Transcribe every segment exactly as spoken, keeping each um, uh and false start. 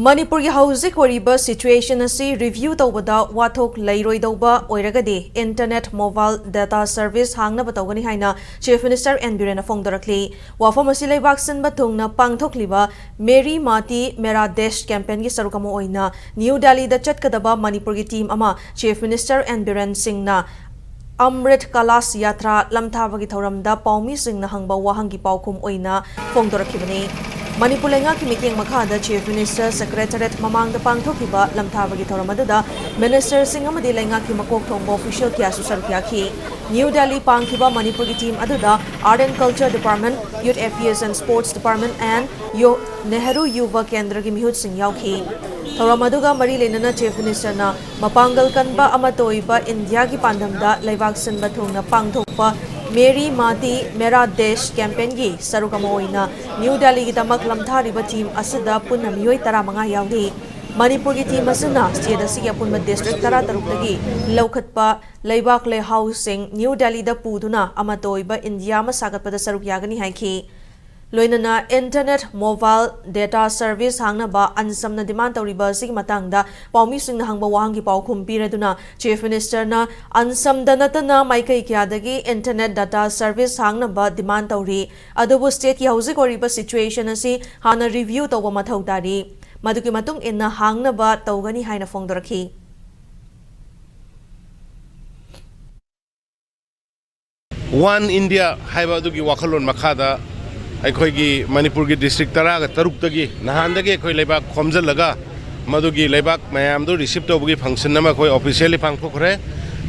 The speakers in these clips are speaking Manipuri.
ꯃꯅꯤꯄꯨꯔꯒꯤ ꯍꯧꯖꯤꯛ ꯑꯣꯏꯔꯤꯕ situation ꯑꯁꯤ review ꯇꯧꯕꯗ ꯋꯥꯊꯣꯛ ꯂꯩꯔꯣꯏꯗꯧꯕ ꯑꯣꯏꯔꯒꯗꯤ internet mobile data service ꯍꯥꯡꯅꯕ ꯇꯧꯒꯅꯤ ꯍꯥꯏꯅ Chief Minister N ꯕꯤꯔꯦꯟꯅ ꯐꯣꯡꯗꯣꯔꯛꯂꯤ꯫ ꯋꯥꯐꯝ ꯑꯁꯤ ꯂꯩꯕꯥꯛ ꯁꯤꯟꯕ ꯊꯨꯡꯅ ꯄꯥꯡꯊꯣꯛꯂꯤꯕ Meri Mati Mera Desh campaignꯒꯤ ꯁꯔꯨꯛ ꯑꯃ ꯑꯣꯏꯅ ꯅ꯭ꯌꯨ ꯗꯦꯜꯂꯤꯗ ꯆꯠꯀꯗꯕ ꯃꯅꯤꯄꯨꯔꯒꯤ team ꯑꯃ Chief Minister N ꯕꯤꯔꯦꯟ ꯁꯤꯡꯅ ꯑꯃ꯭ꯔꯤꯠ ꯀꯂꯥꯁ ꯌꯥꯇ꯭ꯔꯥ ꯂꯝꯊꯥꯕꯒꯤ ꯊꯧꯔꯝꯗ ꯄꯥꯎꯃꯤꯁꯤꯡꯅ ꯍꯪꯕ ꯋꯥꯍꯪꯒꯤ ꯄꯥꯎꯈꯨꯝ ꯑꯣꯏꯅ ꯐꯣꯡꯗꯣꯔꯛꯈꯤꯕꯅꯤ꯫ ꯃꯅꯤꯄꯨꯔ ꯂꯩꯉꯥꯛꯀꯤ ꯃꯤꯠꯌꯦꯡ ꯃꯈꯥꯗ Chief Minister Secretariat ꯃꯃꯥꯡꯗ ꯄꯥꯡꯊꯣꯛꯈꯤꯕ ꯂꯝꯊꯥꯕꯒꯤ ꯊꯧꯔꯝ ꯑꯗꯨꯗ ministerꯁꯤꯡ ꯑꯃꯗꯤ ꯂꯩꯉꯥꯛꯀꯤ ꯃꯀꯣꯛ ꯊꯣꯡꯕ official ꯀꯌꯥꯁꯨ ꯁꯔꯨꯛ ꯌꯥꯈꯤ꯫ ꯅ꯭ꯌꯨ ꯗꯦꯜꯂꯤ ꯄꯥꯡꯈꯤꯕ ꯃꯅꯤꯄꯨꯔꯒꯤ team ꯑꯗꯨꯗ Art and Culture Department, Youth Affairs and Sports Department and ꯌꯣ-, ꯅꯦꯍꯔꯨ ꯌꯨꯕ ꯀꯦꯟꯗ꯭ꯔꯒꯤ ꯃꯤꯍꯨꯠꯁꯤꯡ ꯌꯥꯎꯈꯤ꯫ ꯊꯧꯔꯝ ꯑꯗꯨꯒ ꯃꯔꯤ ꯂꯩꯅꯅ Chief Ministerꯅ ꯃꯄꯥꯡꯒꯜ ꯀꯟꯕ ꯑꯃꯠꯇ ꯑꯣꯏꯕ ꯏꯟꯗꯤꯌꯥꯒꯤ ꯄꯥꯟꯗꯝꯗ ꯂꯩꯕꯥꯛ ꯁꯤꯟꯕ ꯊꯨꯡꯅ ꯄꯥꯡꯊꯣꯛꯄ Meri Mati Mera Desh campaignꯒꯤ ꯁꯔꯨꯛ ꯑꯃ ꯑꯣꯏꯅ ꯅ꯭ꯌꯨ ꯗꯦꯜꯂꯤꯒꯤꯗꯃꯛ ꯂꯝꯊꯥꯔꯤꯕ team ꯑꯁꯤꯗ ꯄꯨꯟꯅ ꯃꯤꯑꯣꯏ ꯇꯔꯥꯃꯉꯥ ꯌꯥꯎꯔꯤ꯫ ꯃꯅꯤꯄꯨꯔꯒꯤ team ꯑꯁꯤꯅ state ꯑꯁꯤꯒꯤ ꯑꯄꯨꯟꯕ district ꯇꯔꯥꯇꯔꯨꯛꯇꯒꯤ ꯂꯧꯈꯠꯄ ꯂꯩꯕꯥꯛ ꯂꯩꯍꯥꯎꯁꯤꯡ ꯅ꯭ꯌꯨ ꯗꯦꯜꯂꯤꯗ ꯄꯨꯗꯨꯅ ꯑꯃꯠꯇ ꯑꯣꯏꯕ ꯏꯟꯗꯤꯌꯥ ꯑꯃ ꯁꯥꯒꯠꯄꯗ ꯁꯔꯨꯛ ꯌꯥꯒꯅꯤ ꯍꯥꯏꯈꯤ꯫ ꯂꯣꯏꯅꯅ internet mobile data service ꯍꯥꯡꯅꯕ ꯑꯟꯁꯝꯅ demand ꯇꯧꯔꯤꯕ ꯑꯁꯤꯒꯤ ꯃꯇꯥꯡꯗ ꯄꯥꯎꯃꯤꯁꯤꯡꯅ ꯍꯪꯕ ꯋꯥꯍꯪꯒꯤ ꯄꯥꯎꯈꯨꯝ ꯄꯤꯔꯗꯨꯅ Chief Ministerꯅ ꯑꯟꯁꯝꯗ ꯅꯠꯇꯅ ꯃꯥꯏꯀꯩ ꯀꯌꯥꯗꯒꯤ internet data service ꯍꯥꯡꯅꯕ demand ꯇꯧꯔꯤ꯫ ꯑꯗꯨꯕꯨ stateꯀꯤ ꯍꯧꯖꯤꯛ ꯑꯣꯏꯔꯤꯕ situation ꯑꯁꯤ ꯍꯥꯟꯅ review ꯇꯧꯕ ꯃꯊꯧ ꯇꯥꯔꯤ꯫ ꯃꯗꯨꯒꯤ ꯃꯇꯨꯡ ꯏꯟꯅ ꯍꯥꯡꯅꯕ ꯇꯧꯒꯅꯤ ꯍꯥꯏꯅ ꯐꯣꯡꯗꯣꯔꯛꯈꯤ꯫ One India ꯍꯥꯏꯕ ꯑꯗꯨꯒꯤ ꯋꯥꯈꯜꯂꯣꯟ ꯃꯈꯥꯗ ꯑꯩꯈꯣꯏꯒꯤ ꯃꯅꯤꯄꯨꯔꯒꯤ district ꯇꯔꯥꯒ ꯇꯔꯨꯛꯇꯒꯤ ꯅꯍꯥꯟꯗꯒꯤ ꯑꯩꯈꯣꯏ ꯂꯩꯕꯥꯛ ꯈꯣꯝꯖꯤꯜꯂꯒ ꯃꯗꯨꯒꯤ ꯂꯩꯕꯥꯛ ꯃꯌꯥꯝꯗꯨ receive ꯇꯧꯕꯒꯤ function ꯑꯃ ꯑꯩꯈꯣꯏ officially ꯄꯥꯡꯊꯣꯛꯈ꯭ꯔꯦ꯫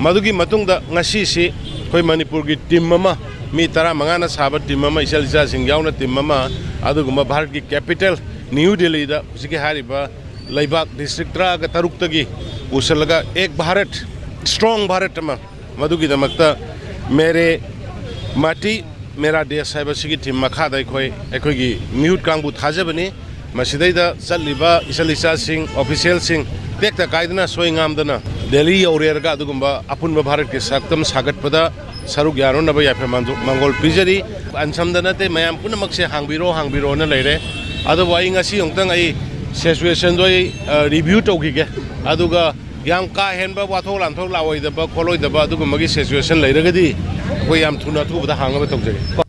ꯃꯗꯨꯒꯤ ꯃꯇꯨꯡꯗ ꯉꯁꯤꯁꯤ ꯑꯩꯈꯣꯏ ꯃꯅꯤꯄꯨꯔꯒꯤ team ꯑꯃ, ꯃꯤ ꯇꯔꯥꯃꯉꯥꯅ ꯁꯥꯕ team ꯑꯃ, ꯏꯆꯜ ꯏꯆꯥꯁꯤꯡ ꯌꯥꯎꯅ team ꯑꯃ, ꯑꯗꯨꯒꯨꯝꯕ ꯚꯥꯔꯠꯀꯤ capital ꯅ꯭ꯌꯨ ꯗꯦꯜꯂꯤꯗ ꯍꯧꯖꯤꯛꯀꯤ ꯍꯥꯏꯔꯤꯕ ꯂꯩꯕꯥꯛ district ꯇꯔꯥꯒ ꯇꯔꯨꯛꯇꯒꯤ ꯄꯨꯁꯤꯜꯂꯒ Ek Bharat, Strong Bharat ꯑꯃ, ꯃꯗꯨꯒꯤꯗꯃꯛꯇ Mere Mati Mera Desh ꯍꯥꯏꯕꯁꯤꯒꯤ team ꯃꯈꯥꯗ ꯑꯩꯈꯣꯏ, ꯑꯩꯈꯣꯏꯒꯤ ꯃꯤꯍꯨꯠ ꯀꯥꯡꯕꯨ ꯊꯥꯖꯕꯅꯤ꯫ ꯃꯁꯤꯗꯩꯗ ꯆꯠꯂꯤꯕ ꯏꯆꯜ ꯏꯆꯥꯁꯤꯡ, officialꯁꯤꯡ ꯇꯦꯛꯇ ꯀꯥꯏꯗꯅ ꯁꯣꯏ ꯉꯥꯝꯗꯅ ꯗꯦꯜꯂꯤ ꯌꯧꯔꯦꯔꯒ ꯑꯗꯨꯒꯨꯝꯕ ꯑꯄꯨꯟꯕ ꯚꯥꯔꯠꯀꯤ ꯁꯛꯇꯝ ꯁꯥꯒꯠꯄꯗ ꯁꯔꯨꯛ ꯌꯥꯅꯅꯕ ꯌꯥꯏꯐ ꯃꯥꯡꯖꯣ-, ꯃꯥꯡꯒꯣꯜ ꯄꯤꯖꯔꯤ꯫ ꯑꯟꯁꯝꯗ ꯅꯠꯇꯦ, ꯃꯌꯥꯝ ꯄꯨꯝꯅꯃꯛꯁꯦ ꯍꯥꯡꯕꯤꯔꯣ, ꯍꯥꯡꯕꯤꯔꯣꯅ ꯂꯩꯔꯦ꯫ ꯑꯗꯨꯕꯨ ꯑꯩ ꯉꯁꯤ ꯑꯃꯨꯛꯇꯪ ꯑꯩ ꯁꯤꯆꯨꯋꯦꯁꯟꯗꯣ ꯑꯩ ꯔꯤꯚ꯭ꯌꯨ ꯇꯧꯈꯤꯒꯦ꯫ ꯑꯗꯨꯒ ꯌꯥꯝ ꯀꯥ ꯍꯦꯟꯕ ꯋꯥꯊꯣꯛ ꯂꯥꯟꯊꯣꯛ ꯂꯥꯛꯑꯣꯏꯗꯕ ꯈꯣꯠꯂꯣꯏꯗꯕ ꯑꯗꯨꯒꯨꯝꯕꯒꯤ ꯁꯤꯆꯨꯋꯦꯁꯟ ꯂꯩꯔꯒꯗꯤ ꯑꯩꯈꯣꯏ ꯌꯥꯝ ꯊꯨꯅ ꯑꯊꯨꯕꯗ ꯍꯥꯡꯅꯕ ꯇꯧꯖꯒꯦ꯫